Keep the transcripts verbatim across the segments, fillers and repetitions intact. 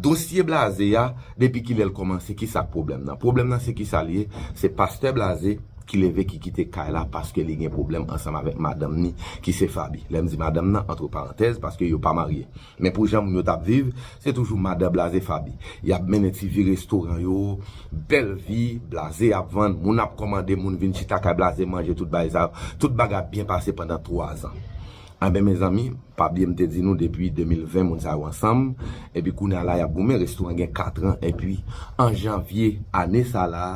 Dosye Blaze a, depi kilè l kòmanse, ki sa k pwoblèm nan? Pwoblèm nan se ki sa l ye? Se pastè Blaze ki leve ki kite kay la paske li gen pwoblèm ansanm avèk madanm ni ki se Fabi. Lè m di madanm nan, antre parantèz, paske yo pa marye. Men pou jan moun yo t ap viv, se toujou madan Blaze Fabi. Y ap mennen ti vi restoran yo, bèl vi, Blaze ap vann, moun ap kòmande, moun vin chita kay Blaze manje, tout bagay sa yo. Tout bagay ap byen pase pandan twa zan. Anben, mezanmi, pa bliye m te di nou depi de mil ven moun sa yo ansanm, epi kounye a la y ap goumen, restoran gen katran, epi an janvye ane sa la,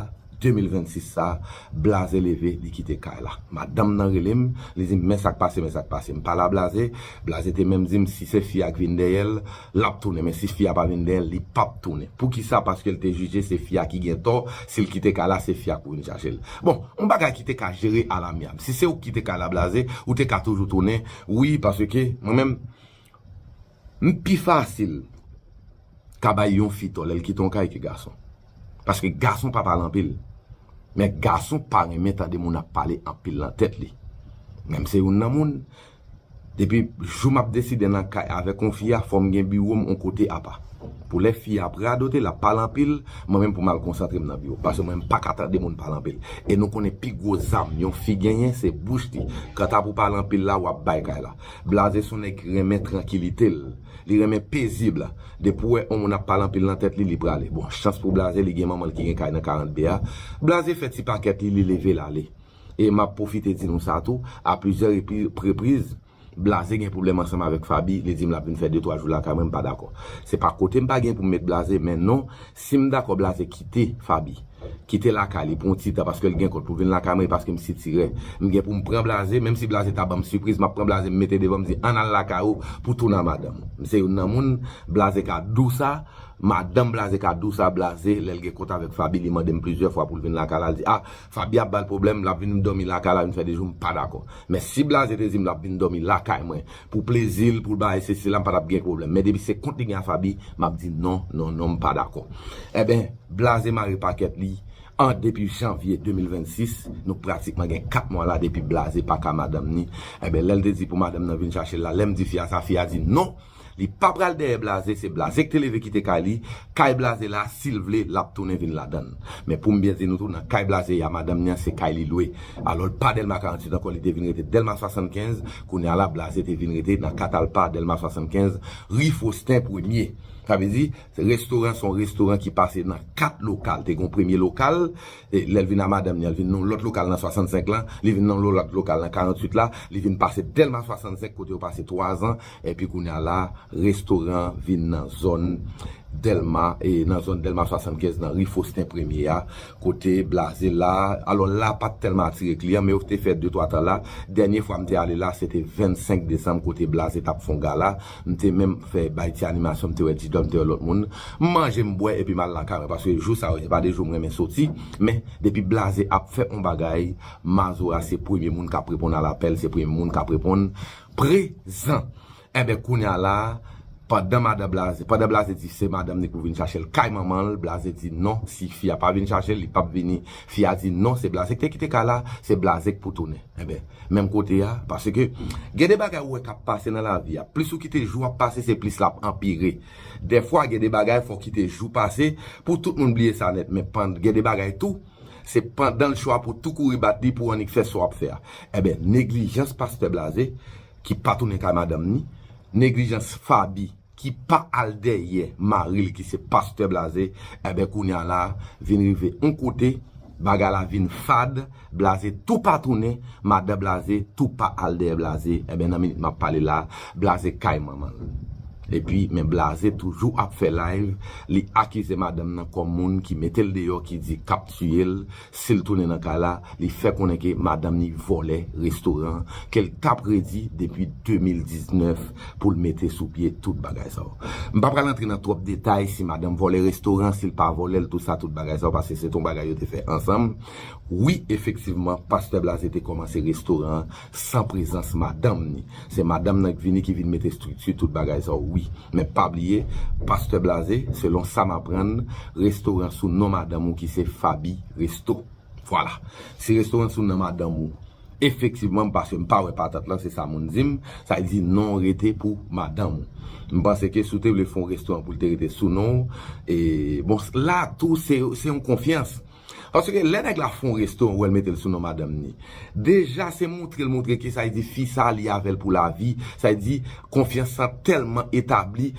de mil vennsis sa, Blaze leve, li kite kay la. Madanm nan rele m, li di m, men sa k pase, men sa k pase. M pale a Blaze, Blaze te menm di m, si se fi a k vin dèyè l, l ap tounen, men si fi a pa vin dèyè l, li p ap tounen. Poukisa? Paske l te jije se fi a ki gen tò, si l kite kay la, se fi a k pou vin chache l. Bon, yon bagay ki te ka jere alamiab. Si se ou ki kite kay la, Blaze, ou te ka toujou tounen, wi, paske mwen menm, m pi fasil ka bay yon fi tò lè l kite yon kay ke gason. Paske gason pa pale anpil. Men gason pa renmen tande moun ap pale anpil nan tèt li. Men m se youn nan moun, depi jou m ap deside nan kay avèk yon fi a, fò m gen biwo m yon kote apa. Pou lè fi a ap radote, l ap pale anpil, mwen menm pou m al konsantre m nan biwo. Paske mwen m pa ka tande moun pale anpil. E nou konnen pi gwo zam yon fi genyen, se bouch li. Kanta pou pale anpil la, w ap bay kay la. Blaze se yon nèg ki renmen trankilite l. Li renmen pezib. Depi w wè yon moun ap pale anpil nan tèt li, li prale. Bon, chans pou Blaze, li gen manman l ki gen kay nan karant B a. Blaze fè ti pakèt li, li leve l ale. E m ap pwofite di nou sa tou, a plizyè repi- repriz, Blaze gen pwoblèm ansanm avèk Fabi, li di m l ap vin fè de twa jou lakay mwen, m pa dakò. Se pa kote m pa gen pou m met Blaze, men non, si m dakò Blaze kite Fabi, kite lakay li pou yon ti tan paske l gen kont pou vin lakay mwen, e paske m sitirè. M gen pou m pran Blaze, menm si Blaze ta ban m sipriz, m ap pran Blaze, m mete devan, m di, ann al lakay ou pou tounen a madanm ou. M se youn nan moun, Blaze ka di w sa, madanm Blaze ka di w sa, Blaze, lè l gen kont avèk Fabi, li mande m plizyè fwa pou l vin lakay la, l di, a, Fabi ap ba l pwoblèm, l ap vin dòmi lakay la, vin fè de jou, m pa dakò. Men si Blaze te di m l ap vin dòmi lakay mwen, pou plezi l, pou l bay sesi la, m pa t ap gen pwoblèm. Men depi se kont li gen a Fabi, m ap di non, non, non, m pa dakò. Enben, Blaze mare pakèt li, an depi janvye de mil vennsis, nou pratikman gen kat mwa la depi Blaze pa ka madanm ni. Enben, lè l te di pou madanm nan vin chache l la, lè m di fi a sa, fi a di non, li pa pral dèyè Blaze, se Blaze ki te leve kite kay li, kay Blaze la, si l vle, l ap tounen vin ladan l. Men pou m byen di nou tou, nan kay Blaze a, madanm ni an, se kay li lwe. Alò, l pa Dèlma karanntuit ankò, li te vin rete Dèlma swasannkenz, kounye a la, Blaze te vin rete nan Katalpa, Dèlma swasannkenz, ri Fosten Premye. Sa vle di, restoran se yon restoran ki pase nan kat lokal. Te gen yon premye lokal, e lè l vin a madanm ni an, l vin nan yon lòt lokal nan swasannsenk lan, li vin nan yon lòt lokal nan karanntuit la, li vin pase Dèlma swasannsenk kote yo pase twa zan, epi kounye a la, restoran vin nan zòn Dèlma, e nan zòn Dèlma swasannkenz nan ri Fosten Premye a, kote Blaze la, alò la pa t tèlman atire kliyan, men yo te fè de twa tan la. Dènye fwa m te ale la, se te vennsenk desanm kote Blaze t ap fè yon gala. M te menm fè bay ti animasyon, m te wè Didò, m te wè lòt moun. M manje, m bwè, epi m al lakay mwen, paske jou sa yo, se pa de jou m renmen soti, men depi Blaze ap fè yon bagay, Mazora se premye moun k ap reponn a lapèl, se premye moun k ap reponn prezan. Enben, kounye a la, pandan madan Blaze, pandan Blaze di se madanm ni pou vin chache l kay manman l, Blaze di non, si fi a pa vin chache l, li p ap vini. Fi a di non, se Blaze ki te kite kay la, se Blaze ki pou tounen. Enben, menm kote a, paske gen de bagay ou wè k ap pase nan lavi a. Plis ou kite jou ap pase, se plis l ap anpire. Dèfwa, gen de bagay, fò w kite jou pase pou tout moun bliye sa nèt. Men pandan, gen de bagay tou, se pandan l cho a pou tou kouri bat li pou annik fè sa w ap fè a. Enben, neglijans pastè Blaze, ki pa tounen kay madanm ni, neglijans Fabi, ki pa al dèyè mari l ki se pastè Blaze, enben, kounye a la, vin rive yon kote, bagay la vin fad, Blaze tou pa tounen, madan Blaze tou pa al dèyè Blaze, enben, nan minit m ap pale la, Blaze kay manman l. Epi, men Blaze toujou ap fè live, li akize madanm nan kòm moun ki mete l deyò, ki di k ap tiye l, si l tounen nan kay la, li fè konnen ke madanm ni vòlè restoran ke l t ap redi depi de mil diznèf pou l mete sou pye tout bagay sa yo. M pa pral antre nan twòp detay si madanm vòlè restoran, si l pa vòlè l, tout sa, tout bagay sa yo, paske se t on bagay yo te fè ansanm. Wi, efektivman, pastè Blaze te kòmanse restoran an san prezans madanm ni. Se madanm nan k vini ki vin mete estrikti tout bagay sa yo, wi. Men pa bliye, pastè Blaze, selon sa m aprann, restoran sou non madanm ou ki se Fabi Resto. Vwala. Si restoran sou non madanm ou, Efektivman, paske m pa wè patant lan, se sa moun di m, sa di non rete pou madanm ou. M panse ke si w te vle fè yon restoran pou l te rete sou non w, e, bon, la tou, se, se yon konfyans. Paske lè nèg la fè yon restoran, ou wè l mete l sou non madanm ni. Deja, se montre l montre ke sa di fi sa li avè l pou lavi, sa di konfyans lan tèlman etabli,